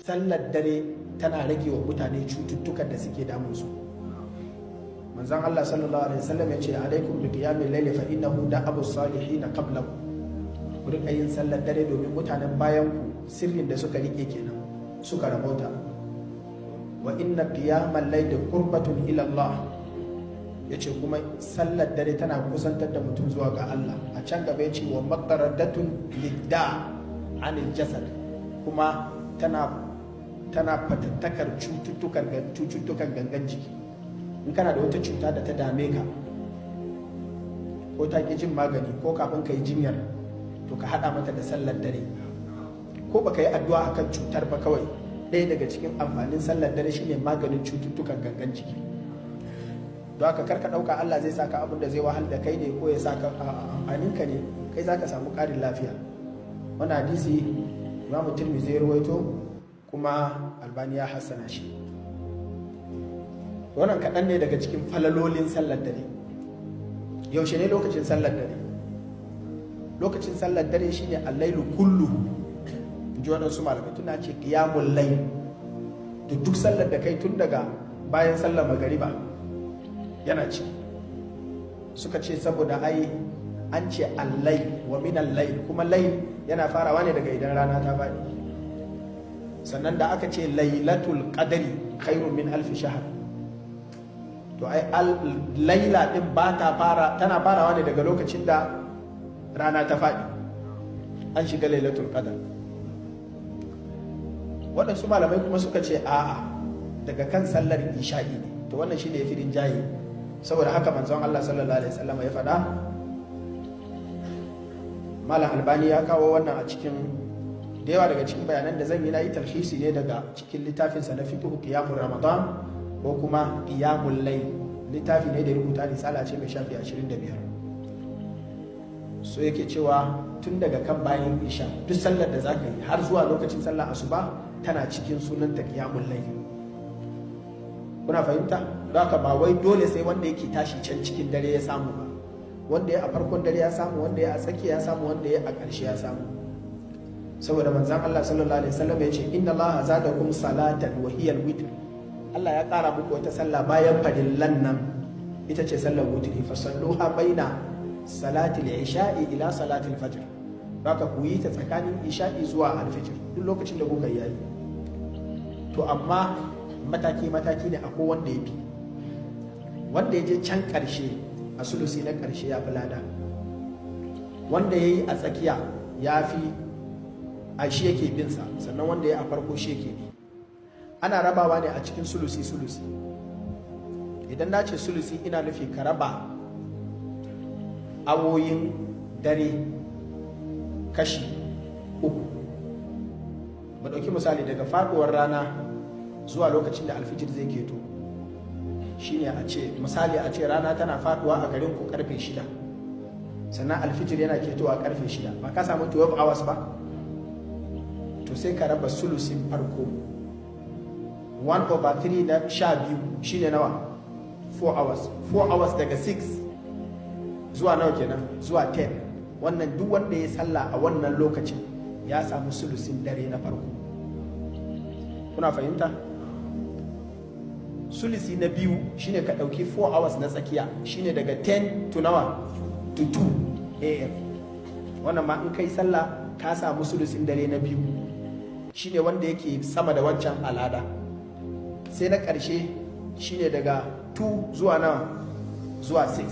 Sallar dare tana rage wa mutane cututtukan da suke damunsu. Manzon Allah sallallahu alaihi wasallam ya ce: "Alaikum bi qiyamil layli, fa innahu da'abu salihin qablakum." Ku rika yin sallar dare, domin mutanen bayan ku sirrin da suka rike kenan suka rabauta. "Wa inna qiyamal layli qurbatun ila Allah." Yace kuma sallar dare tana kusantar da mutum zuwa ga Allah. A can gaba yace: "Wa maqaradatun lidda anil jasad." Kuma tana fatattakar cututtukan gangan jiki. In kana da wata cuta da ta dame ka, ko ta ƙi jin magani, ko kafin ka yi jinyar, to ka haɗa mata da sallar dare. Ko baka yi addu'a akan cutar ba, kawai ɗaya daga cikin amfanin sallar dare shine maganin cututtukan gangan jiki. Don haka karka ɗauka Allah zai saka abin da zai wahal da kai ne ko ya saka amfanin ka ne, kai zaka samu ƙarin lafiya. Wannan hadisi Imamu Tirmidhi ya rawaito, kuma Albani ya hassana shi. Wannan kaɗan ne daga cikin falalolin sallar dare. Yaushe ne lokacin sallar dare? Lokacin sallar dare shine allailu kullu, in ji waɗansu malamai. Tuna ce qiyamul layl, to duk sallar da kai tun daga bayan sallar magariba yana ci. Suka ce saboda ai an ce allai wa min allai, kuma layl yana farawa ne daga idan rana ta faɗi. Sannan da aka ce "Lailatul qadri khairun min alfi shahr", to ai laila din ba ta fara, tana farawa ne daga lokacin da rana ta faɗi, an shiga Lailatul Qadr. Waɗansu malamai kuma suka ce a'a, daga kan sallar isha'i ne. To wannan shine yafi rinjaye, saboda haka manzon Allah sallallahu alaihi wasallam ya faɗa. Malam Albani ya kawo wannan a cikin da yawa daga cikin bayanan da zan yi, na yi talhisi ne daga cikin littafinsa na fiqh, Qiyamul Ramadan ko kuma Qiyamul Layl. Littafi ne da ya rubuta, risala ce mai shafi 25. So yake cewa tun daga kan bayan isha, duk sallar da zaka yi har zuwa lokacin sallar asuba tana cikin sunanta Qiyamul Layl. Kuna fahimta? Don haka ba wai dole sai wanda yake tashi can cikin dare ya samu ba. Wanda ya a farkon dare ya samu, wanda ya a tsakiya ya samu, wanda ya a ƙarshe ya samu. Saboda manzon Allah sallallahu alaihi wasallam ya ce: "Inna Allah zadakum salatan wa hiya al-witr." Allah ya ƙara muku wata sallah bayan farillan nan, ita ce sallar wutri. "Fasalluha baina salati al-isha'i ila salati al-fajr." Haka ku yi ta tsakanin isha'i zuwa al-fajr, duk lokacin da kuka yi yayi. To amma mataki mataki ne. Akwai wanda ya fi, wanda ya je can ƙarshe a sulusi na ƙarshe ya fi lada, wanda ya yi a tsakiya ya fi, a shi yake binsa, sannan wanda ya a farko shi yake bi. Ana rabawa ne a cikin sulusi sulusi. Idan na ce sulusi, ina nufi ka raba awoyin dare kashi uku. Mu ɗauki misali, daga faɗuwar rana zuwa lokacin da alfijir zai keto, shine a ce misali, a ce rana tana faɗuwa a garin ku karfe 6, sannan alfijir yana ketowa karfe 6, ba ka samu 12 hours ba? To sai ka raba sulusin farko, 1 over 3 na 12 shine nawa? 4 hours. 4 hours daga 6 zuwa nawa kenan? Zuwa 10. Wannan duk wanda ya sallah a wannan lokacin ya samu sulusin dare na farko. Kuna fahimta? Sulusi na biyu shine ka ɗauki 4 hours na tsakiya, shine daga 10 to nawa? To 2 a.m. Wannan ma in kai sallah ka samu sulusin dare na biyu, shine wanda yake sama da wancan al'ada. Sai na ƙarshe shine daga 2 zuwa nawa? Zuwa 6.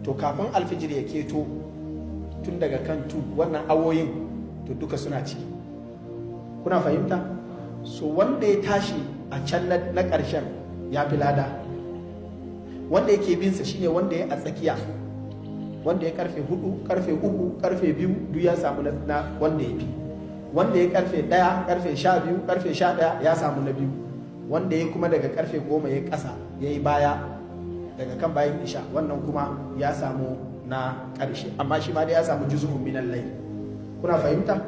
To kafin alfijir ya keto, tun daga kan 2, wannan awoyin to duka suna ciki. Kuna fahimta? So wanda ya tashi a can na ƙarshen ya fi lada. Wanda yake binsa shine wanda ya a tsakiya. Wanda ya karfe 4, karfe 3, karfe 2, duk ya samu na wanda ya fi. Wanda ya karfe 1, karfe 12, karfe 11, ya samu na biyu. Wanda ya kuma daga karfe 10 ya ƙasa, ya yi baya daga kan bayan isha, wannan kuma ya samu na ƙarshe, amma shi ma dai ya samu juz'un minal layl. Kuna fahimta?